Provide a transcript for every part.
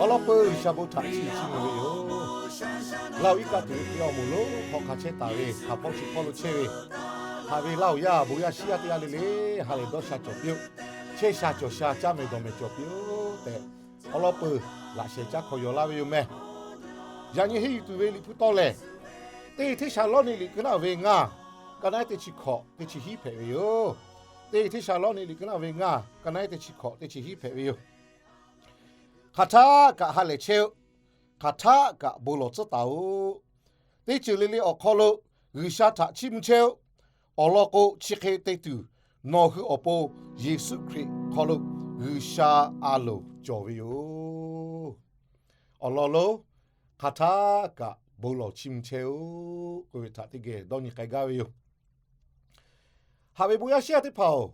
Awˬ lawn peuˬ G'uiˬsha bon htaꞈ chiˇ mvuh ve yoˬ. Laˇ-oˬ, iˉ kaˆ tuˬ ve hk'e awˬ moˍ lonˉ hk'aw hk'a chehˇ taˍ ve hk'a hpawˇ chi hpawˇ lo chehˇ ve, haꞈ ve Laˇ-oˬ yaˇ, bon yaˇ shiˉ yaˇ teˇ g'aˇ le le, ha lehˬ dawˇ sha cawˬ piˇ-oˆ. Chehˇ sha cawˬ sha, caˇ mehˍ dawˬ mehˍ cawˬ piˇ-oˆ tehꞈ, awˬ lawn peuˬ laꞈ shehˍ caˇ hk'aw yaw laˇ ve yoˬ meh. Yaꞈ nyi henˇ yuˬ tuˬ ve Liꞈ hpu tawˇ lehˬ, teˇ Hteˇsaˍlawˇniˆ liꞈ keu naˆ ve ngaˇ, ka naˉ teˇ chi hkawꞈ teˇ chi hiˉ hpehꞈ ve yoˬ. Teˇ Hteˇsaˍlawˇniˆ liꞈ keu naˆ ve ngaˇ, ka naˉ teˇ chi hkawꞈ teˇ chi hiˉ hpehꞈ ve yoˬ. Hk'aˬ htaˆ kaꞈ ha lehˬ chehˇ-oˆ. Hk'aˬ htaˆ kaꞈ bon lawˬ tcuhˉ taˍ-oꞈ. Teˇ ceuˬ le le awˬ hk'aw lo G'uiˬsha htaꞈ chiˇ mvuh chehˇ-oˆ. Awˬ lawn k'o, chi hk'e te tuˬ nawˬ hui awˬ pon Yeˍsuˆ Hkriꞈ hk'aw lo G'uiˬsha a loˍ cawˬ ve yoˬ. Awˬ lawn lonˉ, hk'aˬ htaˆ kaꞈ bon lawˬ chiˇ mvuh chehˇ-oˆ k'oˆ ve htaꞈ teˇ geh dawˇ nyi k'ai gaˇ ve yoˬ. Haꞈ ve bon yaˇ shiˉ yaˇ teˇ hpaˍ-oˬ,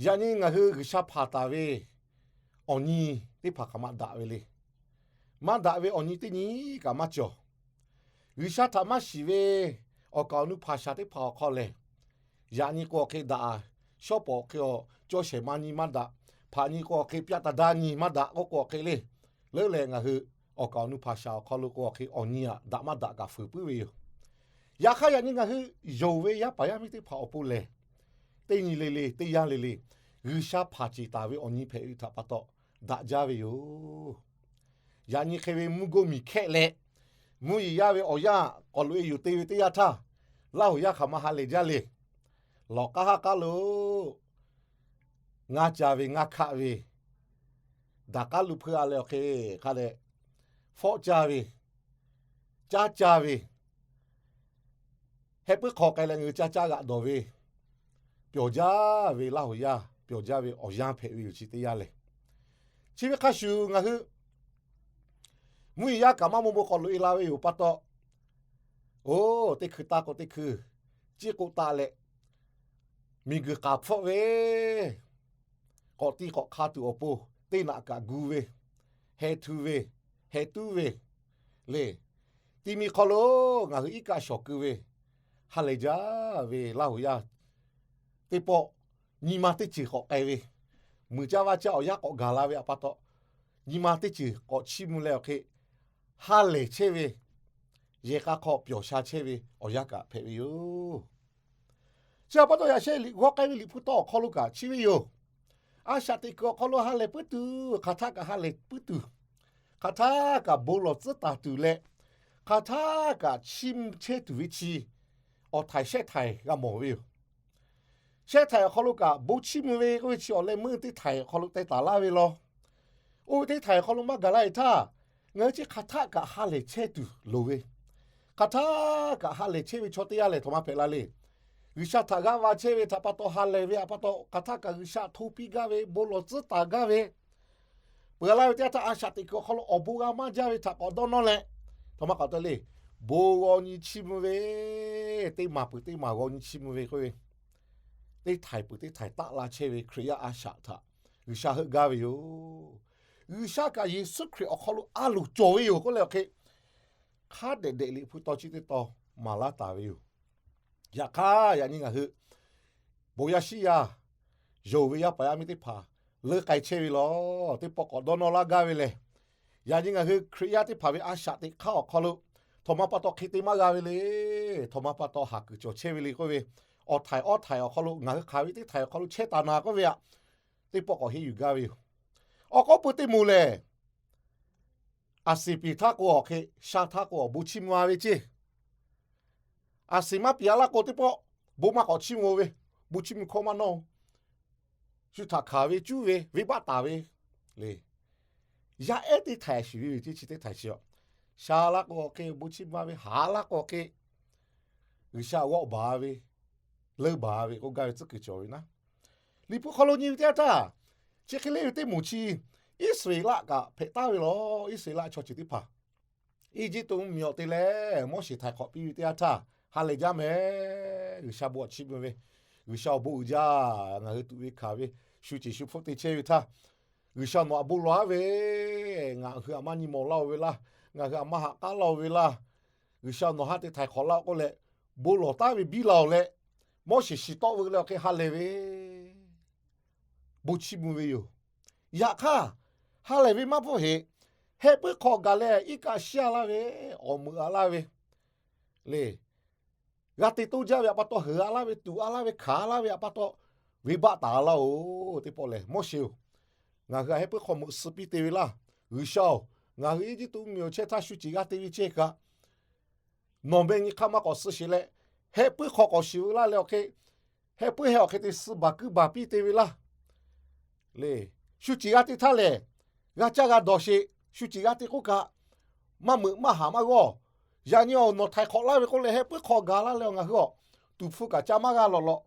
yaꞈ nyi ngaˬ hui G'uiˬsha hpanˍ taˍ ve awˬ nyi teˇ hpaˍ hk'aˬ ma daꞈ ve le. Maˇ daꞈ ve awˬ nyi teˇ nyi kaꞈ maˇ cawˬ. G'uiˬsha htaꞈ maˇ shiˍ ve awˬ kaˍ awˬ nu hpanˍ shaˍ teˇ hpaˍ awˬ hk'aw lehˬ, yaꞈ nyi k'o hk'e daꞈ, shawˉ pawˍ hk'e awˬ cawˇ shehˍ ma nyi maˇ daꞈ, hpaꞈ nyi k'o hk'e pyaˆ taˇ daˇ nyi maˇ daꞈ k'oˆ k'o hk'e le. Leuˉ lehˬ, ngaˬ hui awˬ kaˍ awˬ nu hpanˍ shaˍ awˬ hk'aw lo k'o hk'e awˬ nyi aꞈ daꞈ maˇ daꞈ kaꞈ fuiˍ puiˉ ve yoˬ. Yaꞈ hk'aˇ, yaꞈ nyi ngaˬ hui yonˍ ve yaˇ paˍ yaˇ miˇ teˇ hpaˍ awˬ pon lehˬ, teˇ nyi le le, teˇ yanˇ le le, G'uiˬsha hpanˍ ceˬ taˍ ve awˬ nyi hpehꞈ ve htaꞈ pa taw daꞈ jaˇ ve yoˬ. Yaꞈ nyi hk'e ve mvuhˇ goˇ miˬ hkehˆ leh, mvuhˇ yeˬ yaˇ ve awˬ yanˇ k'awꞈ loꞈ-e yuˬ te ve teˇ yanˇ htaˇ, Laˇ-oˬ yaˇ hk'aˬ ma ha lehˬ jaˇ le. Lawˬ k'aˉ haˉ k'aˉ lo ngaˇ ca ve ngaˇ hkaˆ ve, daꞈ k'aˉ lo hpeuˇ-a leh awˬ hk'e hk'a dehꞈ fawˆ caˇ ve, caˉ caˇ ve, heh puiˉ hk'aw k'ai leh ngaˬ hui caˇ caˇ g'aꞈ dawˬ ve, pyawˬ jaˇ ve Laˇ-oˬ yaˇ, pyawˬ jaˇ ve awˬ yanˇ hpehꞈ ve yoˬ chi teˇ yanˇ lehˬ. Chi ve hk'a shuˍ ngaˬ hui mvuhˇ yeˬ yaˇ kaꞈ maˇ maw bon k'awꞈ loꞈ-e la ve yoˬ pa taw, oˬ, teˇ hkui taˇ k'o teˇ hkui, ciˉ k'oˆ taˆ leh, miˬguiˬ k'aˍ hpfuhˆ ve, k'awꞈ ti k'awꞈ hk'a tuˬ awˬ pon teˇ naꞈ kaꞈ gu ve, heh htu ve, heh tuˉ ve le. Ti mi hk'aw lo ngaˬ hui iˉ kaˆ shawˍ keu ve, ha lehˬ jaˇ ve Laˇ-oˬ yaˇ teˇ pawˆ nyi ma teˇ ceuˬ k'awꞈ k'ai ve, muiˬ caˇ vaˇ caˇ awˬ yanˇ k'awꞈ gaˬ la ve pa taw, nyi ma teˇ ceuˬ k'awꞈ chiˇ mvuh leh awˬ hk'e ha lehˬ chehˇ ve, yehˬ k'a hk'aw pyawˬ sha chehˇ ve awˬ yanˇ kaꞈ hpehꞈ ve yoˬ. Chi pa taw yaꞈ sheh liꞈ g'awˇ k'ai ve Liꞈ hpu tawˇ awˬ hk'aw lo kaꞈ chi ve yoˬ. A shaꞈ teꞈ kuiˬ awˬ hk'aw lo ha lehˬ puiˉ tuˬ, hk'aˬ htaˆ kaꞈ ha lehˬ puiˉ tuˬ, hk'aˬ htaˆ kaꞈ bon lawˬ tcuhˉ taˍ tuˬ leh, hk'aˬ htaˆ kaꞈ chiˇ mvuh chehˇ tuˬ ve chi awˬ htaiˍ shehˆ htaiˍ g'a mawˬ ve yoˬ. Shehˆ htaiˍ awˬ hk'aw lo kaꞈ bon chiˇ mvuh ve k'oˆ ve chi awˬ leh meuˇ teˇ htaiˍ awˬ hk'aw lo teh taˍ laˇ ve law. Oˇ ve teˇ htaiˍ awˬ hk'aw lo maˇ gaˬ laˇ-e htaˇ, ngaˬ hui chi hk'aˬ htaˆ kaꞈ ha lehˬ chehˇ tuˬ loˍ ve, hk'aˬ htaˆ kaꞈ ha lehˬ chehˇ ve chaw teˇ g'aˇ lehˬ, htaꞈ ma hpehꞈ la le. G'uiˬsha htaꞈ g'aˇ va chehˇ ve htaꞈ pa taw, ha lehˬ ve htaꞈ pa taw, hk'aˬ htaˆ kaꞈ G'uiˬsha hto piˇ gaˇ ve, bon lawˬ tcuhˉ taˍ gaˇ ve, peuˬ laˇ ve teˇ yanˇ htaˇ, a shaꞈ teꞈ kuiˬ awˬ hk'aw lo awˬ bon g'a maˇ jaˇ ve htaꞈ k'awꞈ dawˇ nawˇ leh, htaꞈ ma k'awꞈ te le. Bon g'aw nyi chiˇ mvuh ve, teˇ maˬ peuˬ teˇ maˬ g'aw nyi chiˇ mvuh ve k'oˆ ve, teˇ htaiˍ peuˬ teˇ htaiˍ taˆ la chehˇ ve Hkriꞈ yaˇ a shaꞈ htaꞈ G'uiˬsha heuˆ gaˇ ve yoˬ. G'uiˬsha kaꞈ Yeˍsuˆ Hkriꞈ awˬ hk'aw lo a loˍ cawˬ ve yoˬ k'oˆ leh awˬ hk'e, hk'a dehꞈ dehꞈ Liꞈ hpu tawˇ chi teˇ tawn maˍ laˇ taˍ ve yoˬ. Yaꞈ hk'aˇ, yaꞈ nyi ngaˬ hui bon yaˇ shiˉ yaˇ yonˍ ve yaˇ paˍ yaˇ miˇ teˇ hpaˍ leuˉ k'ai chehˇ ve lawˬ, teˇ pawˆ k'awꞈ dawˇ nawˇ laˇ gaˇ ve lehˬ, yaꞈ nyi ngaˬ hui Hkriꞈ yaˇ teˇ hpaˍ ve a shaꞈ teꞈ hk'aˇ awˬ hk'aw lo htaꞈ ma pa taw hk'e te maˇ g'a ve le. Htaꞈ ma pa taw haˍ kuiˬ cawˬ chehˇ ve le k'oˆ ve, awˬ htaiˍ awˬ htaiˍ awˬ hk'aw lo ngaˬ hui hk'aˬ ve teˇ htaiˍ awˬ hk'aw lo chehˇ taˍ na k'oˆ ve aꞈ, teˇ pawˆ k'awꞈ henˇ yuˬ gaˇ ve yoˬ. Awˬ k'oˆ pui teˇ moˍ lehˬ, aˬ siˍ piˍ htaˇ k'o awˬ hk'e, sha htaˇ k'o awˬ bon chiˇ mvuh-a ve ceˇ. Aˬ siˍ maˇ piˍ-a laˇ k'o teˇ pawˆ bon maˇ k'awꞈ chiˇ mvuh ve, bon chiˇ mvuh hkawˇ maˇ nawˇ-o. Shu htaꞈ hkanˍ ve cuˉ ve venˇbaˆ taˍ ve le. Yaˇ ehˉ teˇ htaiˍ shiˍ ve yoˬ ceˇ, chi teˇ htaiˍ shiˍ-a. Sha laˇ k'o awˬ hk'e bon chiˇ mvuh-a ve, haˍ laˇ k'o awˬ hk'e G'uiˬsha g'awˆ baˬ ve, leuˉ baˬ ve k'oˆ gaˇ ve tcuhˉ kuiˬ cawˬ ve naˉ. Liꞈ hpu hk'aw lo nyi ve teˇ yanˇ htaˇ, chi hk'e le ve teˇ moˍ chi Iˉsaˍreˍlaˆ kaꞈ hpehꞈ taˍ ve lawˬ. Iˉsaˍreˍlaˆ chaw ceuˬ teˇ hpaˍ Eˇjiˇtuꞈ mvuhˇmiˬ awˬ te leh Moˉseˍ htaiˍ hk'awꞈ piˇ ve teˇ yanˇ htaˇ ha lehˬ jaˇ meh. G'uiˬsha bon awˬ chiˇ mvuh ve, G'uiˬsha awˬ bon uiˍ jaˇ. Ngaˬ hui tuꞈ ve hkanˍ ve, shu ceˬ shu hpfuhˆ te chehˇ ve htaˇ, G'uiˬsha nawˬ aꞈ bon lawˬ-aˉ ve, ngaˬ hui aꞈ maˇ nyi mawˬ laˇ-oˬ ve laˇ, ngaˬ hui aꞈ maˇ haꞈ k'aˉ laˇ-oˬ ve laˇ, G'uiˬsha nawˬ haˉ te htaiˍ hk'awꞈ laˇ-oˬ k'oˆ leh, bon lawˬ taˉ ve biˇ la-oˬ leh, Moˉseˍ shiˍ tawˆ ve leh awˬ hk'e ha lehˬ ve, bon chiˇ mvuh ve yoˬ. Yaꞈ hk'aˇ, ha lehˬ ve maˇ bvuhˆ heꞈ, hehˆ puiˉ hk'aw gaˬ leh iˉ kaˆ shiˉ a laˇ ve, awˬ meuꞈ a laˇ ve le, g'a te toˇ jaˇ ve htaꞈ pa taw heuˬ a laˇ ve, tuꞈ a laˇ ve, hkanˍ a laˇ ve htaꞈ pa taw, venˇbaˆ taˍ laˇ-oˬ. Teˇ pawˆ lehˬ, Moˉseˍ-oˬ, ngaˬ hui htaꞈ hehˆ puiˉ hk'aw meuꞈ suh piˇ te ve laˇ. G'uiˬsha-oˬ, ngaˬ hui Eˇjiˇtuꞈ mvuhˇmiˬ awˬ chehˇ htaˇ shu ceˬ g'a te ve chehˇ kaꞈ, nawˬ meh nyi hk'aˇ maˇ k'awꞈ suh sheˍ leh, hehˆ puiˉ hk'aw k'awꞈ shiˍ ve laˇ leh awˬ hk'e, hehˆ puiˉ heh awˬ hk'e te suh baˬ kuiˉ baˬ piˇ te ve laˇ. Le, shu ceˬ g'a te htaˇ lehˬ, g'a caˇ g'a dawˬ sheˍ. Shu ceˬ g'a te k'oˆ kaꞈ, maˇ meuꞈ maˇ haˍ maˇ g'awˇ. Yaꞈ nyi awˬ nawˬ htaiˍ hk'awꞈ laˇ ve k'oˆ leh, hehˆ puiˉ hk'aw gaˬ laˇ leh ngaˬ hui awˬ tuˍ hpfuh kaꞈ ca maˇ g'a lawꞈ lawꞈ.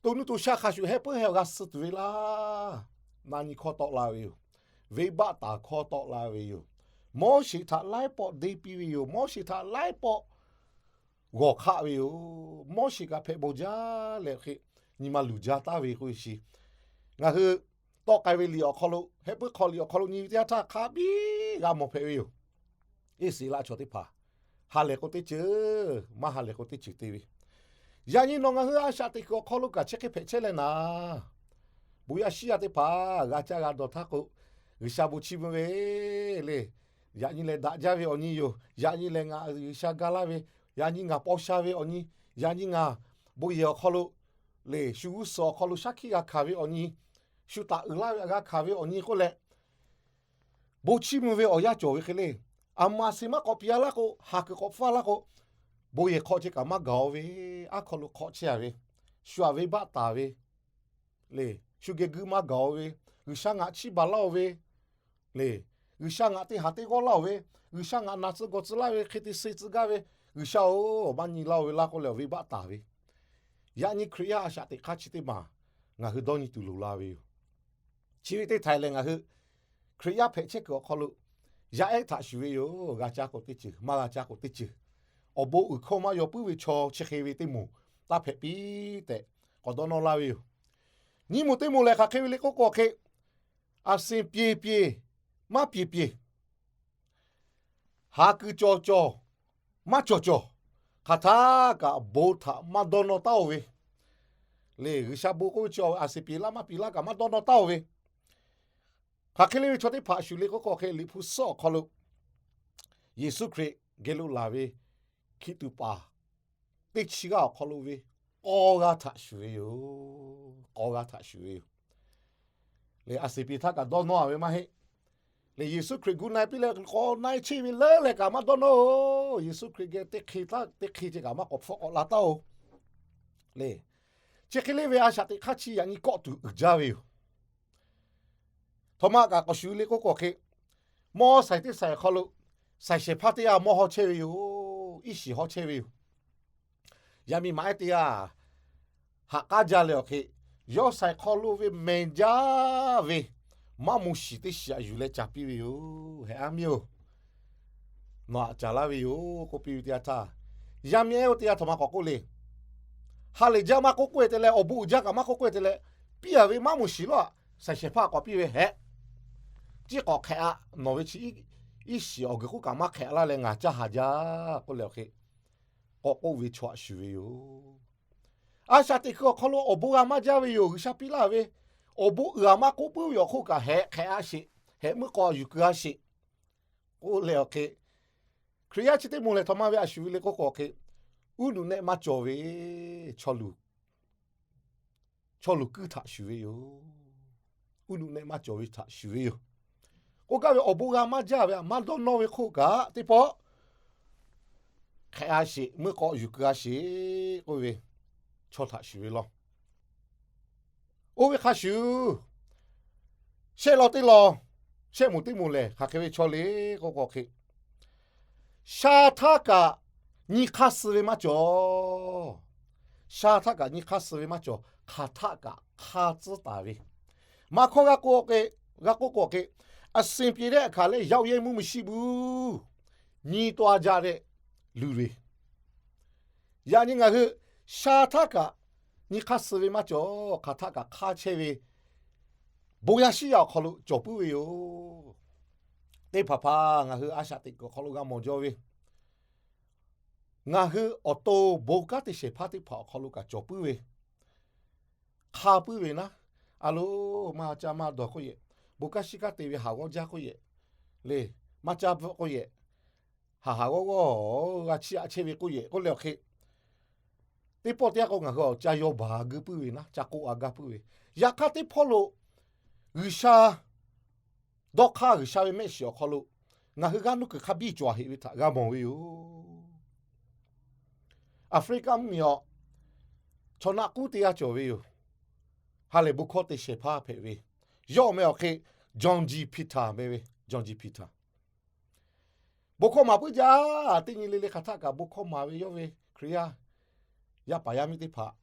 To nuˇ to shaˆ hk'a shuˍ hehˆ puiˉ heh awˬ g'a suh tuˬ ve laˇ. Na nyi hkawˇ tawˆ la ve yoˬ. Venˇbaˆ taˍ hkawˇ tawˆ la ve yoˬ. Moˉseˍ htaꞈ laiˉ pawˆ deˇ piˇ ve yoˬ. Moˉseˍ htaꞈ laiˉ pawˆ g'awˬ hk'aˆ ve yoˬ. Moˉseˍ kaꞈ hpehꞈ bon jaˇ leh hk'e, nyi ma luˬ jaˇ taˍ ve k'oˆ ve chi, ngaˬ hui tawˆ k'ai ve liꞈ awˬ hk'aw lo, hehˆ puiˉ hk'aw liꞈ awˬ hk'aw lo nyi ve teˇ yanˇ htaˇ hk'a biˇ g'a mawˬ hpehꞈ ve yoˬ. Iˉsaˍreˍlaˆ chaw teˇ hpaˍ ha lehˬ k'o teˇ ceuˬ, maˇ ha lehˬ k'o teˇ ceuˬ te ve, yaꞈ nyi nawˬ ngaˬ hui a shaꞈ teꞈ kuiˬ awˬ hk'aw lo kaꞈ chi hk'e hpehꞈ chehˇ leh naˍ, bon yaˇ shiˉ yaˇ teˇ hpaˍ g'a caˇ g'a dawˬ htaˇ k'o, G'uiˬsha bon chiˇ mvuh ve le. Yaꞈ nyi lehˬ daꞈ jaˇ ve awˬ nyi yoˬ. Yaꞈ nyi lehˬ ngaˬ G'uiˬsha ga laˇ ve, yaꞈ nyi ngaˬ paw sha ve awˬ nyi, yaꞈ nyi ngaˬ bon yehˬ awˬ hk'aw lo le, shu g'uˇ suhˍ awˬ hk'aw lo shaˉ hkiˆ g'a hkanˍ ve awˬ nyi, shu taˍ uiˍ laˇ ve g'a hkanˍ ve awˬ nyi k'oˆ leh, bon chiˇ mvuh ve awˬ yanˇ cawˬ ve hk'e le. Aˬ ma a shu maˇ k'awꞈ piˇ a laˇ k'o, ha kuiˬ k'awꞈ hpfuhˇ a laˇ k'o, bon yehˬ hk'aw chi kaꞈ maˇ gaˬ-o ve, aˉ hk'aw lo hk'awꞈ chehˇ a ve, shu aꞈ venˇbaˆ taˍ ve le, shu geh guiˇ maˇ gaˬ-o ve, G'uiˬsha ngaˬ chiˇ baˬ laˇ-o ve le, G'uiˬsha ngaˬ te haˍ teˇ g'awˇ laˇ-o ve, G'uiˬsha ngaˬ naˬ tcuh gawˬ tcuh laˇ ve hk'e te suh tcuh gaˇ ve, G'uiˬsha-oˬ, maˇ nyi laˇ-o ve laˇ k'oˆ leh awˬ venˇbaˆ taˍ ve, yaꞈ nyi Hkriꞈ yaˇ a shaꞈ teꞈ hk'aˇ chi teˇ maˬ ngaˬ hui dawˇ nyi tuˬ loˍ la ve yoˬ. Chi ve teˇ htaiˍ lehˬ ngaˬ hui Hkriꞈ yaˇ hpehꞈ chehˇ kuiˬ awˬ hk'aw lo yaˇ ehˉ htaꞈ shuˍ ve yoˬ. G'a caˇ k'o teˇ ceuˬ, maˇ g'a caˇ k'o teˇ ceuˬ. Awˬ bon uiˍ hkawˇ maˇ yaw puiˉ ve chaw chi hk'e ve teˇ moˍ taˇ hpehꞈ piˇ tehꞈ k'awꞈ dawˇ nawˇ laˇ ve yoˬ. Nyiˇ moˍ teˇ moˍ lehˬ hk'aˬ hk'e ve le k'oˆ k'o hk'e, a shu piˇ piˇ, maˇ piˇ piˇ, ha kuiˬ cawˬ cawˬ, maˇ cawˬ cawˬ, hk'aˬ htaˇ kaꞈ bon htaꞈ maˇ dawˇ nawˇ taˉ-o ve le. G'uiˬsha bon k'oˆ ve chi a shu piˇ laˇ maˇ piˇ laˇ kaꞈ maˇ dawˇ nawˇ taˉ-o ve, hk'aˬ hk'e le ve chaw teˇ hpaˍ shuˍ le k'oˆ k'o hk'e, Liꞈ hpu suhˉ awˬ hk'aw lo Yeˍsuˆ Hkriꞈ geh lo laˬ ve hkiˬ tuꞈ paˍ teˇ chi g'aˇ awˬ hk'aw lo ve k'awˇ g'aˇ htaꞈ shuˍ ve yoˬ. K'awˇ g'aˇ htaꞈ shuˍ ve yoˬ. Le, a shu piˇ htaˇ kaꞈ dawˇ nawˇ a ve maˇ heˆ. Le, Yeˍsuˆ Hkriꞈ gu na-e piˇ leh k'awꞈ na-e cheˇ ve leuˉ leh kaꞈ maˇ dawˇ nawˇ-o. Yeˍsuˆ Hkriꞈ geh teˇ hk'e htaˇ teˇ hk'e ceh kaꞈ maˇ k'awꞈ hpfuhˆ k'awꞈ la taˉ-o. Le, chi hk'e le ve a shaꞈ teꞈ hk'aˇ chi yaꞈ nyi kawˆ tuˬ uiˍ jaˇ ve yoˬ. Htaꞈ ma kaꞈ k'awꞈ shuˍ le k'oˆ k'o hk'e, mawˇ shaiˍ teˇ shaiˍ awˬ hk'aw lo shaiˍ shehˍ hpaˇ teˇ g'aˇ mawˇ hawˇ chehˇ ve yoˬ. Iˉ shiˍ hawˇ chehˇ ve yoˬ. Yaꞈ miˇ maꞈ ehˉ teˇ g'aˇ haꞈ k'aˉ jaˇ leh awˬ hk'e, yawˇ shaiˍ hk'aw lo ve mehˬ jaˇ ve maˇ moˍ shiˍ teˇ shiˍ aꞈ yuˬ leh caˍ piˇ ve yoˬ. Heh, a miˇ-oˬ, nawˬ aꞈ caˍ laˇ ve yoˬ k'oˆ piˇ ve teˇ yanˇ htaˇ, yaˇ miˇ ehˉ-oˬ teˇ g'aˇ htaꞈ ma k'awꞈ k'oˆ le. Ha lehˬ jaˇ maˇ k'oˆ k'oˆ-e te leh, awˬ bon uiˍ jaˇ kaꞈ maˇ k'oˆ k'oˆ-e te leh, piˇ-a ve maˇ moˍ shiˍ lawˇ-aꞈ, shaiˍ shehˍ hpaˇ k'awꞈ piˇ ve heh, ciˉ k'awꞈ hk'ehꞈ-a, nawˬ ve chi iˉ shiˍ awˬ guiˬ k'oˆ kaꞈ maˇ hk'ehꞈ laˇ leh ngaˬ caˇ haˍ jaˇ k'oˆ leh awˬ hk'e, k'awꞈ k'oˆ ve chaw aꞈ shuˍ ve yoˬ. A shaꞈ teꞈ kuiˬ awˬ hk'aw lo awˬ bon g'a maˇ jaˇ ve yoˬ. G'uiˬsha piˇ laˇ ve awˬ bon uiˍ-a maˇ k'oˆ puiˉ ve awˬ hk'oˆ kaꞈ heh hk'ehꞈ-a sheˍ, heh meuˇ k'aw yuˬ keu-a sheˍ k'oˆ leh awˬ hk'e, Hkriꞈ yaˇ chi teˇ moˍ lehˬ htaꞈ ma ve a shuˍ ve le k'oˆ k'o hk'e, uˉ nuꞈ nehˆ maˇ cawˬ ve chaw luˬ kuiˉ htaꞈ shuˍ ve yoˬ. Uˉ nuꞈ nehˆ maˇ cawˬ ve htaꞈ shuˍ ve yoˬ. K'oˆ gaˇ ve awˬ bon g'a maˇ jaˇ ve aꞈ maˇ dawˇ nawˇ ve hk'oˆ kaꞈ teˇ pawˆ hk'ehꞈ-a sheˍ, meuˇ k'aw yuˬ keu-a sheˍ k'oˆ ve chaw htaꞈ shuˍ ve law. Oˇ ve hk'a shuˍ, shehˆ law teˇ law, shehˆ moˍ teˇ moˍ lehˬ hk'aˬ hk'e ve chaw le k'oˆ k'o hk'e, sha htaˇ kaꞈ nyi hk'aˇ suh ve maˇ cawˬ. Sha htaˇ kaꞈ nyi hk'aˇ suh ve maˇ cawˬ. Hk'aˬ htaˆ kaꞈ hk'aˇ tcuhˉ taˍ ve, maˇ hkawˇ g'a k'oˆ k'o hk'e, a shu piˇ leh hk'aˬ lehˬ yaˇ-o yehˇ mvuhˇ miˬ shiˉ buˬ nyi taw-a jaˇ leh luˬ ve, yaꞈ nyi ngaˬ hui sha htaˇ kaꞈ nyi hk'aˇ suh ve maˇ cawˬ. Hk'aˬ htaˆ kaꞈ hk'aˇ chehˇ ve bon yaˇ shiˉ yaˇ awˬ hk'aw lo cawˬ puiˉ ve yoˬ. Teˇ hpaˍ hpaˍ ngaˬ hui a shaꞈ teꞈ kuiˬ awˬ hk'aw lo g'a mawˬ jaw ve, ngaˬ hui awˬ to bon kanˉ te shehˍ hpaˇ teˇ hpaˍ awˬ hk'aw lo kaꞈ cawˬ puiˉ ve, hk'a puiˉ ve naˉ, a lo, maˇ caˇ maˇ dawˬ k'oˆ yehˬ, bon kanˉ shiˉ kanˉ te ve haˍ g'awˇ jaˇ k'oˆ yehˬ le, maˇ caˇ k'oˆ yehˬ, haˍ haˍ g'awˇ g'awˇ g'a chiˇ aꞈ chehˇ ve k'oˆ yehˬ k'oˆ leh awˬ hk'e, teˇ pawˆ teˇ yanˇ k'o ngaˬ hui awˬ ca yaw baˬ a geu puiˉ ve naˉ, ca k'oˆ a gaˇ puiˉ ve. Yaꞈ hk'aˇ teˇ hpawˇ lo G'uiˬsha dawˇ hk'aˇ, G'uiˬsha ve mehˆ shiˍ awˬ hk'aw lo ngaˬ hui g'aˇ nuˇ kuiˬ hk'a biˇ cawˬ heꞈ ve htaꞈ g'a mawˬ ve yoˬ. Aˍfriˆkaˆ mvuhˇmiˬ awˬ chaw naˆ k'uˉ teˇ g'aˇ cawˬ ve yoˬ. Ha lehˬ bon hkawˇ te shehˍ hpaˇ hpehꞈ ve, yawˇ awˬ meh awˬ hk'e John G. Pitar meh ve, John G. Pitar. Bon hkawˇ maˍ puiˉ jaˇ. Teˇ nyi le le hk'aˬ htaˆ kaꞈ bon hkawˇ maˍ ve yawˇ ve Hkriꞈ yaˇ yaˇ paˍ yaˇ miˇ teˇ hpaˍ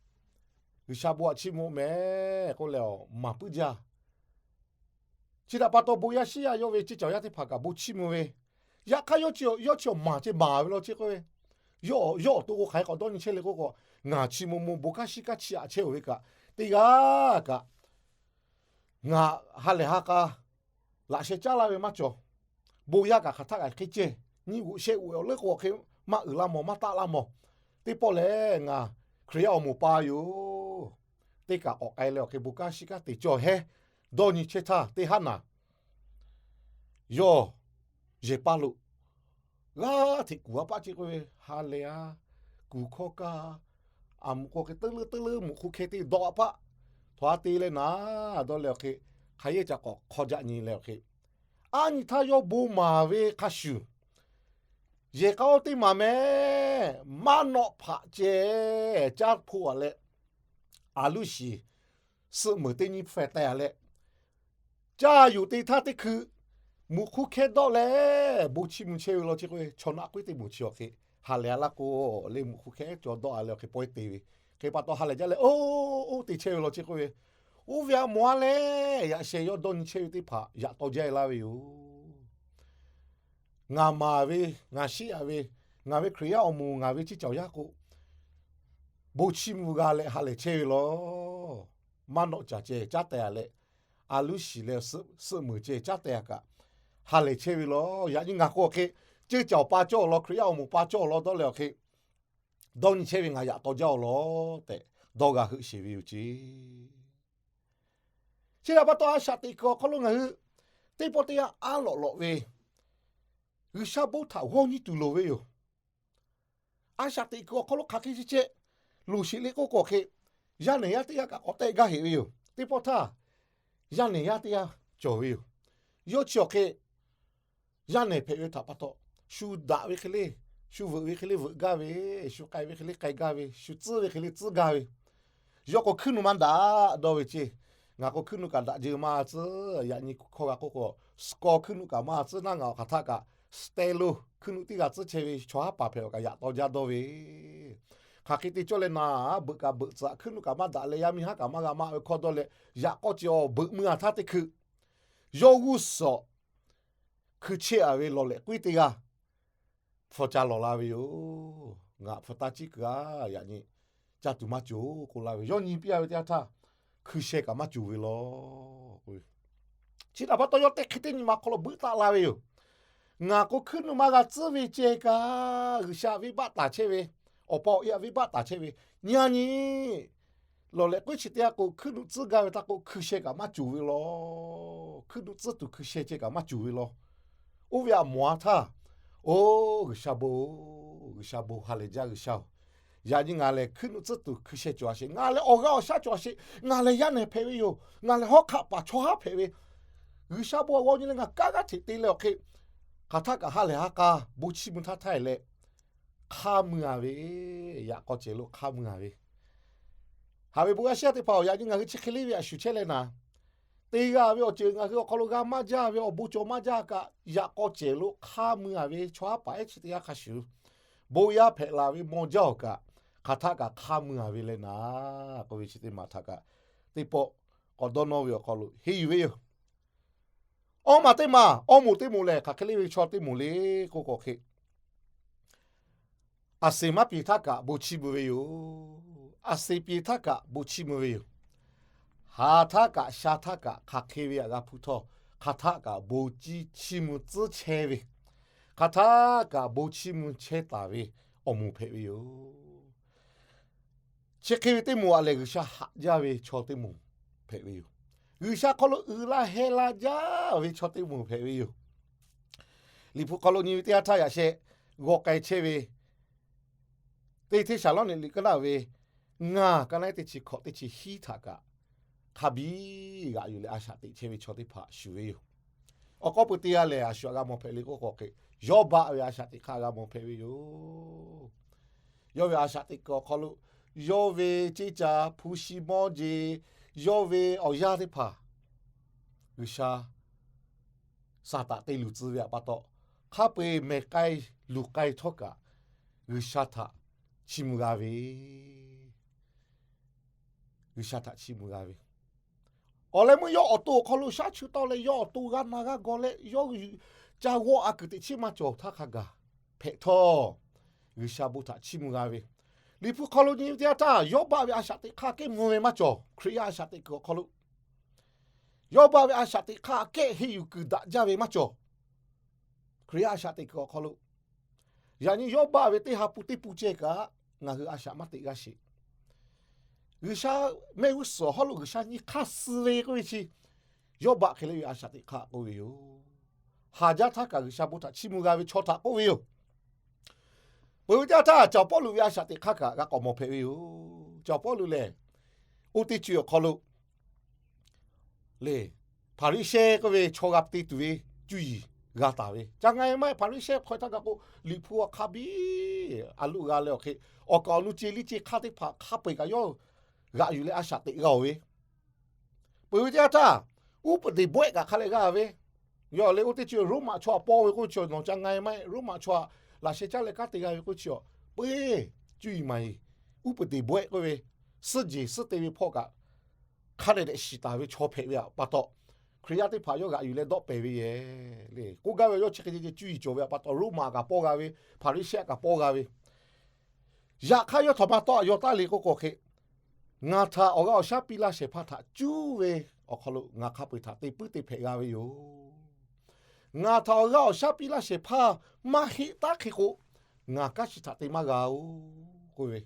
G'uiˬsha bon aꞈ chiˇ mvuh mehˍ k'oˆ leh awˬ maˍ puiˉ jaˇ. Chi htaꞈ pa taw bon yaˇ shiˉ yaˇ yawˇ ve ceˇ cawˬ yaˇ teˇ hpaˍ kaꞈ bon chiˇ mvuh ve. Yaꞈ hk'aˇ yawˇ chi yawˇ chi awˬ maˍ ceh maˍ ve law chi k'oˆ ve, yawˇ awˬ to k'o hk'aˬ hk'e k'awꞈ dawˇ nyi chehˇ le k'oˆ k'o, ngaˬ chi mvuh mvuh bon kanˉ shiˉ kanˉ chiˇ aꞈ chehˇ oˬ ve kaꞈ, teˇ g'aˇ kaꞈ ngaˬ ha lehˬ ha k'a laꞈ sheh caˉ laˇ ve maˇ cawˬ. Bon yaˇ kaꞈ hk'aˬ htaˆ kaꞈ hk'e ceh, nyiˇ g'uꞈ shehˆ g'uꞈ awˬ leuˉ k'o awˬ hk'e maˇ uiˍ laˇ mawˬ, maˇ taˆ laˇ mawˬ. Teˇ pawˆ lehˬ ngaˬ Hkriꞈ yaˇ awˬ moˍ pa yoˬ. Teˇ kaꞈ k'awꞈ k'ai leh awˬ hk'e bon kanˉ shiˉ kanˉ te cawˬ hehˉ dawˇ nyi chehˇ htaˇ teˇ haˉ naˍ, yawˇ yehˬ paˇ lo g'aˇ hteꞈ kuˬ a paˆ ceˇ k'oˆ ve, ha lehˬ a, kuˬ hkawˇ kaˇ, aˬ muꞈ k'o hk'e teˇ leuˉ teˇ leuˉ muꞈ hk'u hkeh te dawˆ a paˆ, htaw a te leh naˍ dawˇ leh awˬ hk'e, hk'aˬ yehˇ ca k'awꞈ hk'aw jaˆ nyi leh awˬ hk'e, a nyi htaˇ yawˇ bon maˍ ve hk'a shuˍ, yehˬ k'a oˇ teˇ maˬ meh maˇ nawˆ hpaꞈ ceh caˇ hpoˆ a leh, aˬ luˇ shiˍ suhˆ meunˍ teˇ nyiˇ hpfuhˇ taˍ a leh, caˇ yuˬ te htaˇ teˇ hkui muꞈ hk'u hkeh dawˆ leh bon chiˇ mvuh chehˇ ve law chi k'oˆ ve, chaw naˆ k'uˉ teˇ moˍ chi awˬ hk'e ha lehˬ a laˇ k'o, le muꞈ hk'u hkeh cawˬ dawˆ a leh awˬ hk'e pawehˇ te ve. Hk'e pa taw ha lehˬ jaˇ leh oˇ oˇ te chehˇ ve law chi k'oˆ ve, oˇ ve a mawˬ a leh yaꞈ sheh yawˇ dawˇ nyi chehˇ ve teˇ hpaˍ yaꞈ taw jaˇ e laˇ ve yoˬ. Ngaˬ maˍ ve, ngaˬ shiˉ yaꞈ ve, ngaˬ ve Hkriꞈ yaˇ awˬ moˍ, ngaˬ ve ceˇ cawˬ yaˇ k'o, bon chiˇ mvuh g'a leh ha lehˬ chehˇ ve law. Maˇ nawˆ caˬ ceh caˉ teh a leh, aˬ luˇ shiˍ leh suhˆ meunˍ ceh caˉ teh a kaꞈ, ha lehˬ chehˇ ve law. Yaꞈ nyi ngaˬ k'o awˬ hk'e, ceˇ cawˬ pa cawˇ awˬ lawn, Hkriꞈ yaˇ awˬ moˍ pa cawˇ awˬ lawn dawˇ leh awˬ hk'e, dawˇ nyi chehˇ ve ngaˬ yaꞈ taw jaˇ awˬ lawn tehꞈ dawˇ g'a heuˆ sheˍ ve yoˬ ceˇ. Chi htaꞈ pa taw a shaꞈ teꞈ kuiˬ awˬ hk'aw lo ngaˬ hui teˇ pawˆ teˇ yanˇ aˉ lawꞈ lawꞈ ve G'uiˬsha bon htaꞈ g'awˇ nyi tuˬ loˍ ve yoˬ. A shaꞈ teꞈ kuiˬ awˬ hk'aw lo hk'aˬ hk'e chi chehˇ loˍ sheˍ le k'oˆ k'o hk'e, yaˇ nehˬ yaˇ teˇ g'aˇ kaꞈ k'awꞈ tehˆ gaˇ heꞈ ve yoˬ. Teˇ pawˆ htaˇ, yaˇ nehˬ yaˇ teˇ g'aˇ cawˬ ve yoˬ. Yawˇ chi awˬ hk'e yaˇ nehˬ hpehꞈ ve htaꞈ pa taw, shu daꞈ ve hk'e le, shu veuꞈ ve hk'e le veuꞈ gaˇ ve, shu k'ai ve hk'e le k'ai gaˇ ve, shu tcuhˉ ve hk'e le tcuhˉ gaˇ ve, yawˇ k'o hkuiˉ nuˆ maˇ daꞈ dawˇ ve ceˇ. Ngaˬ k'o hkuiˉ nuˆ kaꞈ daꞈ jeu maˇ tcuhˉ. Yaꞈ nyi hkawˇ g'a k'oˆ k'o, scaw hkuiˉ nuˆ kaꞈ maˇ tcuhˉ naˉ, ngaˬ awˬ hk'aˬ htaˆ kaꞈ stylus hkuiˉ nuˆ teˇ g'aˇ tcuhˉ chehˇ ve chaw haˉ paˍ hpehꞈ awˬ kaꞈ yaꞈ taw jaˇ dawˇ ve. Hk'aˬ hk'e te cawˇ leh naˍ, beuꞈ kaꞈ beuꞈ tcuhꞈ hkuiˉ nuˆ kaꞈ maˇ daꞈ leh yaˇ miˇ haˉ kaꞈ maˇ g'a maˇ ve hkawˇ dawˇ leh, yaꞈ k'aw ceh awˬ beuꞈ mui a htaˇ teˇ hkui, yawˇ g'uˇ suhˍ hkui chehˇ a ve lawˬ lehꞈ k'uiˉ teˇ g'aˇ hpfuh ca lawˬ la ve yoˬ. Ngaˬ hpfuh taˇ ciˉ kuiˬ a, yaꞈ nyi caˇ tuˬ maˇ cawˬ k'oˆ la ve. Yawˇ nyi piˇ a ve teˇ yanˇ htaˇ, hkui sheh kaꞈ maˇ cawˬ ve law. Chi htaꞈ pa taw yawˇ teˇ hk'e teˇ nyi ma hk'aw lo beuꞈ taˆ la ve yoˬ. Ngaˬ k'o hkuiˉ nuˆ maˇ g'a tcuhˉ ve ceh kaꞈ, G'uiˬsha venˇbaˆ taˍ chehˇ ve, awˬ pa awˬ e a venˇbaˆ taˍ chehˇ ve, yaꞈ nyi lawˬ lehꞈ k'uiˉ chi teˇ g'aˇ k'o hkuiˉ nuˆ tcuhˉ gaˇ ve htaˇ k'o hkui sheh kaꞈ maˇ cawˬ ve law. Hkuiˉ nuˆ tcuhˉ tuˬ hkui sheh ceh kaꞈ maˇ cawˬ ve law. Oˇ ve a mawˬ a htaˇ, oˇ G'uiˬsha bon, G'uiˬsha bon, ha lehˬ jaˇ G'uiˬsha-oˬ. Yaꞈ nyi ngaˬ lehˬ hkuiˉ nuˆ tcuhˉ tuˬ hkui sheh cawˬ a sheˍ, ngaˬ lehˬ awˬ g'aˇ awˬ shaˉ cawˬ a sheˍ, ngaˬ lehˬ yaˇ nehˬ hpehꞈ ve yoˬ, ngaˬ lehˬ hawˉ hk'aˆ paˍ chaw haˉ hpehꞈ ve, G'uiˬsha bon awˬ g'aw nyi leh ngaˬ kanˉ g'aˇ hteꞈ te leh awˬ hk'e, hk'aˬ htaˆ kaꞈ ha lehˬ ha k'a bon chiˇ mvuh htaˇ htaˇ e leh, hk'aˇ mui a ve, yaꞈ k'aw cehˬ lo hk'aˇ mui a ve, haꞈ ve bon g'a shiˉ yaˇ teˇ hpaˍ-oˬ, yaꞈ nyi ngaˬ hui chi hk'e le ve a shuˍ chehˇ leh naˍ, te g'a ve awˬ ceuˬ ngaˬ hui awˬ hk'aw lo g'a maˇ jaˇ ve awˬ bon cawˬ maˇ jaˇ kaꞈ, yaꞈ k'aw cehˬ lo hk'aˇ mui a ve chaw haˉ paˍ ehˉ chi teˇ g'aˇ hk'a shuˍ, bon yaˇ hpehꞈ la ve maw jaˇ awˬ kaꞈ, hk'aˬ htaˆ kaꞈ hk'aˇ mui a ve leh naˍ k'oˆ ve chi teˇ maˬ htaꞈ kaꞈ, teˇ pawˆ k'awꞈ dawˇ nawˇ ve awˬ hk'aw lo henˇ yuˬ ve yoˬ. Awˇ maˬ teˇ maˬ, awˇ moˍ teˇ moˍ lehˬ, hk'aˬ hk'e le ve chaw teˇ moˍ le k'oˆ k'o hk'e, aˬ seˍ maˇ piˍ htaˇ kaꞈ bon chiˇ mvuh ve yoˬ. Aˬ seˍ piˍ htaˇ kaꞈ bon chiˇ mvuh ve yoˬ. Haˍ htaˇ kaꞈ sha htaˇ kaꞈ hk'aˬ hk'e ve aꞈ g'a hpuˇ htawˇ, hk'aˬ htaˆ kaꞈ bon chiˇ chiˇ mvuh tcuhˉ chehˇ ve, hk'aˬ htaˆ kaꞈ bon chiˇ mvuh chehˇ taˍ ve awˬ moˍ hpehꞈ ve yoˬ. Chi hk'e ve teˇ moˍ aꞈ lehˬ, G'uiˬsha haꞈ jaˇ ve chaw teˇ moˍ hpehꞈ ve yoˬ. G'uiˬsha hk'aw lo uiˍ la heh la jaˇ ve chaw teˇ moˍ hpehꞈ ve yoˬ. Liꞈ hpu hk'aw lo nyi ve teˇ yanˇ htaˇ yaꞈ sheh g'aw k'ai chehˇ ve, teˇ hteˇ Saˍlawˇniˆ liꞈ kaˉ daꞈ ve ngaˬ kaˉ naˉ teˇ chi hkawꞈ teˇ chi hiˉ htaꞈ kaꞈ hk'a biˇ g'aꞈ yuˬ leh a shaꞈ teꞈ chehˇ ve chaw teˇ hpaˍ shuˍ ve yoˬ. Awˬ k'aw peuˬ teˇ g'aˇ lehˬ, a shu htaꞈ g'a mawˬ hpehꞈ le k'oˆ k'o hk'e, Yawˇbaˆ ve a shaꞈ teꞈ hk'aˇ g'a mawˬ hpehꞈ ve yoˬ. Yawˇ ve a shaꞈ teꞈ kuiˬ awˬ hk'aw lo, yawˇ ve ceˇ caˍ hpu shi mawˇ jeˬ, yawˇ ve awˬ yanˇ teˇ hpaˍ G'uiˬsha Saˍtanˍ te luˬ tcuh ve htaꞈ pa taw, hk'a peu-eˬ mehˬ k'ai luˬ k'ai htawˇ kaꞈ G'uiˬsha htaꞈ chiˇ mvuh g'a ve, G'uiˬsha htaꞈ chiˇ mvuh g'a ve. Awˬ leh meuˇ yawˇ awˬ to awˬ hk'aw lo shaˉ chu tawˆ leh yawˇ awˬ to g'a na g'a gaw leh yawˇ ca g'awˇ a kuiˬ teꞈ chiˉ maˇ cawˬ htaˇ hk'a gaˬ hpehꞈ htawˇ, G'uiˬsha bon htaꞈ chiˇ mvuh g'a ve. Liꞈ hpu hk'aw lo nyi ve teˇ yanˇ htaˇ, Yawˇbaˆ ve a shaꞈ teꞈ hk'aˇ kehˉ mvuh ve maˇ cawˬ. Hkriꞈ yaˇ a shaꞈ teꞈ kuiˬ awˬ hk'aw lo, Yawˇbaˆ ve a shaꞈ teꞈ hk'aˇ kehˉ henˇ yuˬ kuiˬ daꞈ jaˇ ve maˇ cawˬ. Hkriꞈ yaˇ a shaꞈ teꞈ kuiˬ awˬ hk'aw lo, yaꞈ nyi Yawˇbaˆ ve teˇ ha pun teˇ pun ceh kaꞈ ngaˬ hui a shaꞈ maˇ teꞈ g'a sheˍ. G'uiˬsha mehˆ g'uˇ suhˍ awˬ hawˉ lo G'uiˬsha nyi hk'aˇ suh ve k'oˆ ve chi, Yawˇbaˆ hk'e le ve a shaꞈ teꞈ hk'aˇ k'oˆ ve yoˬ. Haˍ jaˇ htaˇ kaꞈ G'uiˬsha bon htaꞈ chiˇ mvuh g'a ve chaw htaꞈ k'oˆ ve yoˬ. Peuˬ ve teˇ yanˇ htaˇ, Caˬ Pawˇluꞈ ve a shaꞈ teꞈ hk'aˇ kaꞈ g'a k'awꞈ mawˬ hpehꞈ ve yoˬ. Caˬ Pawˇluꞈ lehˬ, oˇ teˇ co awˬ hk'aw lo le, Hpaˍriˍsehˇ k'oˆ ve chaw g'a te tuˬ ve cuˇ yiˍ g'a taˍ ve, ca nga e maˇ heˆ. Hpaˍriˍsehˇ hk'aw htaˇ kaꞈ k'o, Liꞈ hpu awˬ hk'a biˇ a loˆ g'a leh awˬ hk'e, awˬ kaˍ awˬ nu ce liˇ ce hk'aˇ teˇ hpaˍ hk'a peu-eˬ kaꞈ yawˇ g'aꞈ yuˬ leh a shaꞈ teꞈ g'a-oˬ ve, peuˬ ve teˇ yanˇ htaˇ, uˉ peˍ teˍ bawehˆ kaꞈ hk'a leh g'a ve, yawˇ lehˬ oˇ teˇ co Roˉmaꞈ chaw htaꞈ paw ve k'oˆ chi nawˬ ca nga e maˇ heˆ. Roˉmaꞈ chaw htaꞈ laꞈ sheh caˉ leh kanˉ te g'a ve k'oˆ chi, peuˬ, cuˇ yiˍ maˍ yiˍ, uˉ peˍ teˍ bawehˆ k'oˆ ve, suhˉ jeˬ suhˉ te ve hpawˇ kaꞈ hk'a dehꞈ dehꞈ shiˍ taˍ ve chaw hpehꞈ ve htaꞈ pa taw, Hkriꞈ yaˇ teˇ hpaˍ yawˇ g'aꞈ yuˬ leh dawˆ pehˍ ve yoˬ le. K'oˆ gaˇ ve, yawˇ chi hk'e ceh ceh cuˇ yiˍ cawˬ ve htaꞈ pa taw, Roˉmaꞈ kaꞈ paw g'a ve, Hpaˍriˍsehˇ kaꞈ paw g'a ve, yaꞈ hk'aˇ yawˇ htaꞈ ma tawˆ a yaw taˉ le k'oˆ k'o hk'e, ngaˬ htaꞈ awˬ g'aˇ awˬ shaˉ piˇ laˇ shehˍ hpaˇ htaꞈ cuˇ ve awˬ hk'aw lo ngaˬ hk'a peu-eˬ htaꞈ te puiˉ te hpehꞈ g'a ve yoˬ. Ngaˬ htaꞈ awˬ g'aˇ awˬ shaˉ piˇ laˇ shehˍ hpaˇ maˇ heˆ taˉ hk'e k'o, ngaˬ kaˉ chi htaꞈ te maˇ g'a-oˬ k'oˆ ve,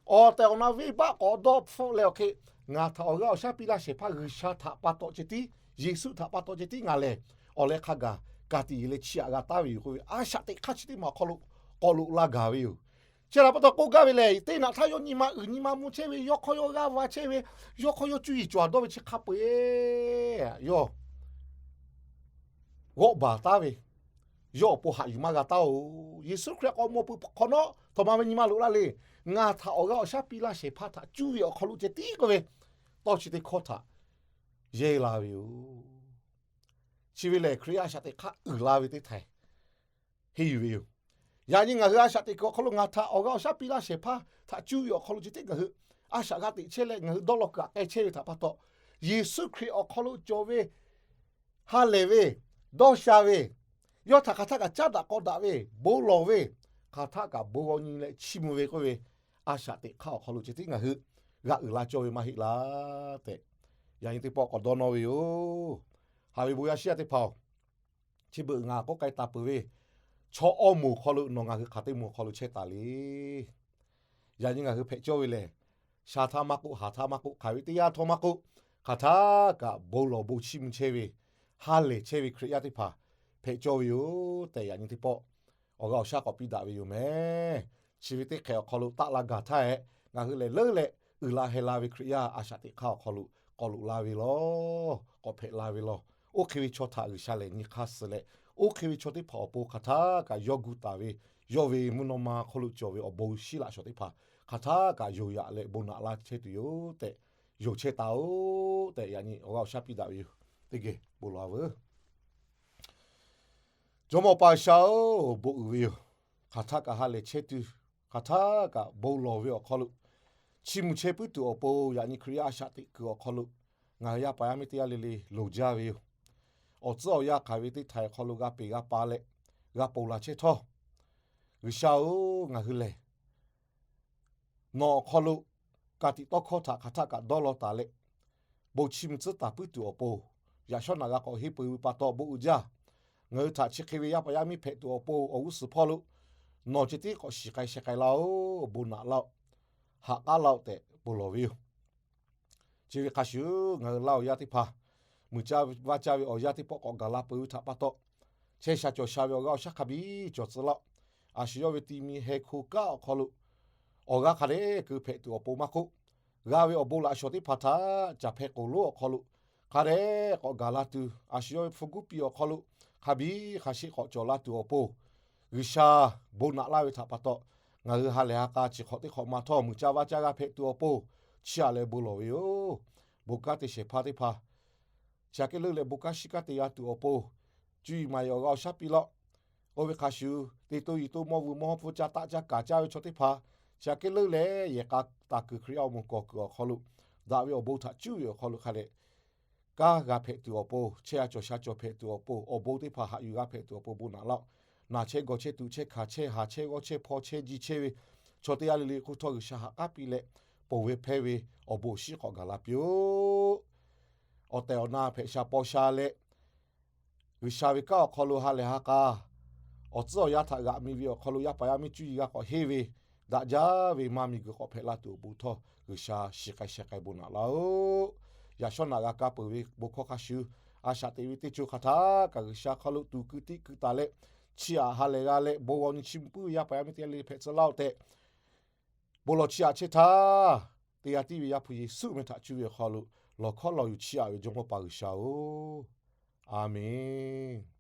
awˬ tehˬ awˬ na venˇbaˆ k'awꞈ dawˇ hpfuhˆ leh awˬ hk'e, ngaˬ htaꞈ awˬ g'aˇ awˬ shaˉ piˇ laˇ shehˍ hpaˇ G'uiˬsha htaꞈ pa taw ceh tiˉ, Yeˍsuˆ htaꞈ pa taw ceh tiˉ ngaˬ lehˬ, awˬ leh hk'a gaˬ ka tiꞈ yeˬ leh chiˇ aꞈ g'a taˍ ve yoˬ k'oˆ ve, a shaꞈ teꞈ hk'aˇ chi teˇ maˬ awˬ hk'aw lo k'awꞈ loꞈ la gaˬ ve yoˬ. Chi htaꞈ pa taw k'oˆ gaˇ ve lehˬ, teˇ naꞈ htaˇ yawˇ nyi ma uiˍ nyi ma mvuh chehˇ ve, yawˇ hk'aw yawˇ g'aˇ va chehˇ ve, yawˇ hk'aw yawˇ cuˇ yiˍ cawˬ dawˇ ve chi hk'a peu-eˬ yawˇ g'awˆ baˬ taˉ ve, yawˇ awˬ pon haꞈ yuˬ maˇ g'a taˉ-oˬ. Yeˍsuˆ Hkriꞈ k'awꞈ mawˬ peuˬ hk'awꞈ nawˉ, htawnˍ ma ve nyi ma loꞈ la le. Ngaˬ htaꞈ awˬ g'aˇ awˬ shaˉ piˇ laˇ shehˍ hpaˇ htaꞈ cuˇ ve awˬ hk'aw lo ceh tiˉ k'oˆ ve, tawˇ chi teˇ hkawˇ htaꞈ yehˇ la ve yoˬ. Chi ve lehˬ, Hkriꞈ yaˇ a shaꞈ teꞈ hk'aˇ uiˍ la ve teˇ htaiˍ henˇ yuˬ ve yoˬ. Yaꞈ nyi ngaˬ hui a shaꞈ teꞈ kuiˬ awˬ hk'aw lo ngaˬ htaꞈ awˬ g'aˇ awˬ shaˉ piˇ laˇ shehˍ hpaˇ htaꞈ cuˇ ve awˬ hk'aw lo ceh tiˉ ngaˬ hui a shaꞈ g'a teꞈ chehˇ leh ngaˬ hui dawˇ law kuiˬ aꞈ k'ai chehˇ ve htaꞈ pa taw, Yeˍsuˆ Hkriꞈ awˬ hk'aw lo cawˬ ve ha lehˬ ve, dawˇ sha ve, yawˇ htaꞈ hk'aˬ htaˆ kaꞈ caˉ daꞈ k'aw daꞈ ve, bon lawˬ ve, hk'aˬ htaˆ kaꞈ bon g'aw nyi leh chiˇ mvuh ve k'oˆ ve, a shaꞈ teꞈ hk'aˇ awˬ hk'aw lo ceh tiˉ ngaˬ hui g'a uiˍ la cawˇ ve maˇ heˆ laˇ tehꞈ, yaꞈ nyi teˇ pawˆ k'awꞈ dawˇ nawˇ ve yoˬ. Haꞈ ve bon yaˇ shiˉ yaˇ teˇ hpaˍ-oˬ, chi beuꞈ ngaˬ k'oˆ k'ai taˍ peuˬ ve, chaw awˇ moˍ hk'aw lo nawˬ ngaˬ hui hk'aˬ teˇ moˍ hk'aw lo chehˇ taˍ le. Yaꞈ nyi ngaˬ hui hpehꞈ cawˇ ve lehˬ, sha htaˇ maˇ k'oˆ, haˍ htaˇ maˇ k'oˆ, hk'aˬ ve teˇ yanˇ htawˇ maˇ k'oˆ, hk'aˬ htaˆ kaꞈ bon lawˬ bon chiˇ mvuh chehˇ ve, ha lehˬ chehˇ ve Hkriꞈ yaˇ teˇ hpaˍ hpehꞈ cawˇ ve yoˬ tehꞈ, yaꞈ nyi teˇ pawˆ awˬ g'aˇ awˬ shaˉ k'awꞈ piˇ daꞈ ve yoˬ meh. Chi ve teˇ hk'ehꞈ awˬ hk'aw lo taˆ la gaˬ htaˇ hehꞈ, ngaˬ hui lehˬ leuˉ leh uiˍ la heh la ve Hkriꞈ yaˇ a shaꞈ teꞈ hk'aˇ awˬ hk'aw lo k'awꞈ loꞈ la ve lawˬ, k'awꞈ hpehꞈ la ve lawˬ. Oˇ hk'e ve chaw htaꞈ G'uiˬsha lehˬ nyi hk'aˇ suh leh, oˇ hk'e ve chaw teˇ hpaˍ awˬ pon hk'aˬ htaˆ kaꞈ yawˇ gu taˍ ve, yawˇ ve mvuhˇ naw ma hk'aw lo cawˬ ve awˬ bon shinˉ laꞈ shawˍ teˇ hpaˍ hk'aˬ htaˆ kaꞈ yonˍ yaꞈ leh bon naꞈ laˇ chehˇ tuˬ yoˬ tehꞈ, yonˍ chehˇ taˍ-oˬ tehꞈ, yaꞈ nyi awˬ g'aˇ awˬ shaˉ piˇ daꞈ ve yoˬ. Teˇ geh bon lawˬ-a veuˬ. Jawˇmawˇ Awˬ pa G'uiˬsha-oˬ, bon uiˍ ve yoˬ. Hk'aˬ htaˆ kaꞈ ha lehˬ chehˇ tuˬ, hk'aˬ htaˆ kaꞈ bon lawˬ ve awˬ hk'aw lo chiˇ mvuh chehˇ puiˉ tuˬ awˬ pon, yaꞈ nyi Hkriꞈ yaˇ a shaꞈ teꞈ kuiˬ awˬ hk'aw lo ngaˬ hui yaˇ paˍ yaˇ miˇ teˇ g'aˇ le le loˍ jaˇ ve yoˬ. Awˬ tcuhˉ awˬ yanˇ hk'aˬ ve teˇ htaiˍ hk'aw lo g'a peˬ g'a pa leh g'a ponˬ laˬ chehˇ htawˇ, G'uiˬsha-oˬ, ngaˬ hui lehˬ nawˬ awˬ hk'aw lo ka tiꞈ tawˇ hkawˇ htaꞈ hk'aˬ htaˆ kaꞈ dawˇ law taˍ leh, bon chiˇ mvuh tcuhˉ taˍ puiˉ tuˬ awˬ pon, yaꞈ shawˉ naꞈ g'a k'awꞈ henˇ peuˬ ve pa taw bon uiˍ jaˇ. Ngaˬ hui htaꞈ chi hk'e ve yaˇ paˍ yaˇ miˇ hpehꞈ tuˬ awˬ pon awˬ g'uˇ suhˍ hpawˇ lo nawˬ ceh tiˉ k'awꞈ shiˍ k'ai sheh k'ai laˇ-oˬ, bon naꞈ laˇ-oˆ, haꞈ k'aˉ laˇ-oˆ tehꞈ bon lawˬ ve yoˬ. Chi ve hk'a shuˍ ngaˬ hui laˇ awˬ yanˇ teˇ hpaˍ, muiˬ caˇ vaˇ caˇ ve awˬ yanˇ teˇ pawˆ k'awꞈ gaˬ la peuˬ ve htaꞈ pa taw, chehˇ sha cawˬ sha ve awˬ g'aˇ awˬ shaˉ hk'a biˇ cawˬ tcuh laˇ-oˆ. A shu yawˇ ve ti mi heh hko kanˉ awˬ hk'aw lo awˬ g'aˇ hk'a dehꞈ keu hpehꞈ tuˬ awˬ pon maˇ k'oˆ, g'a ve awˬ bon laꞈ shawˍ teˇ hpaˍ htaꞈ caˍ hpeh k'oˍ lonˉ awˬ hk'aw lo hk'a dehꞈ k'awꞈ gaˬ la tuˬ, a shu yawˇ ve hpu guˇ piˇ awˬ hk'aw lo hk'a biˇ hk'a sheˆ k'awꞈ cawˬ la tuˬ awˬ pon, G'uiˬsha bon naꞈ laˇ ve htaꞈ pa taw, ngaˬ hui ha lehˬ ha k'a chi hk'awꞈ teˇ hk'awꞈ ma htawˇ, muiˬ ca vaˇ caˇ g'aˇ hpehꞈ tuˬ awˬ pon, chiˇ aꞈ leh bon lawˬ ve yoˬ. Bon kanˉ te shehˍ hpaˇ teˇ hpaˍ chi aꞈ kehˉ leuˉ leh bon kanˉ shiˉ kanˉ te g'a tuˬ awˬ pon, cuˇ yiˍ maˍ yiˍ awˬ g'aˇ awˬ shaˉ piˇ laˇ-oˆ. Oˇ ve hk'a shuˍ, te to yiˍ to mawˇ vuiˬ mawˇ hpfuhˇ ca taˆ caˇ kaˍ caˇ ve chaw teˇ hpaˍ chi aꞈ kehˉ leuˉ leh yehˬ k'a taˍ kuiˬ Hkriꞈ yaˇ awˬ moˍ kawˬ kuiˬ awˬ hk'aw lo, daꞈ ve awˬ bon htaꞈ cuˇ ve awˬ hk'aw lo hk'a dehꞈ kanˉ g'a hpehꞈ tuˬ awˬ pon, chehˇ g'a cawˬ sha cawˬ hpehꞈ tuˬ awˬ pon, awˬ bon teˇ hpaˍ haꞈ yuˬ g'a hpehꞈ tuˬ awˬ pon bon naꞈ laˇ-oˆ. Naˬ chehˇ gawˬ chehˇ tuꞈ chehˇ hkanˍ chehˇ haˍ chehˇ g'awˇ chehˇ hpaw chehˇ ji chehˇ ve chaw teˇ g'aˇ le le hk'oˆ htawˇ G'uiˬsha ha k'aˉ piˇ leh, ponˬ ve hpehˇ ve awˬ bon awˬ shinˉ k'awꞈ gaˬ la piˇ-oˆ. Awˬ tehˬ awˬ na hpehꞈ sha paw sha leh, G'uiˬsha ve kanˉ awˬ hk'aw lo ha lehˬ ha k'a awˬ tcuhˉ awˬ yanˇ htaꞈ g'aꞈ mi ve awˬ hk'aw lo yaˇ paˍ yaˇ miˇ cuˇ yiˍ g'a k'awꞈ henˇ ve, daꞈ jaˇ ve maˇ miˬguiˬ k'awꞈ hpehꞈ la tuˬ awˬ bon htawˇ, G'uiˬsha shiˍ k'ai sheh k'ai bon naꞈ laˇ-oˆ. Yaꞈ shawˉ naꞈ g'a ka peuˬ ve bon hkawˇ hk'a shuˍ, a shaꞈ teꞈ ve teˇ co hk'aˬ htaˇ kaꞈ G'uiˬsha hk'aw lo tuˬ keu tiˆ keu taˍ leh, chiˇ aꞈ ha lehˬ g'a leh bon g'aw nyi chiˇ mvuh puiˉ ve yaˇ paˍ yaˇ miˇ teˇ g'aˇ le hpehꞈ tcuh laˇ-oˆ tehꞈ, bon lawˬ chiˇ aꞈ chehˇ htaˇ, teˇ g'aˇ tiˉ ve Yaˇ hpu Yeˍsuˆ meh htaꞈ cuˇ ve awˬ hk'aw lo lawˬ hkawˉ lawˬ yuˬ chiˇ aꞈ ve Jawˇmawˇ Paˍ G'uiˬsha-oˬ, Aˍmenˍ.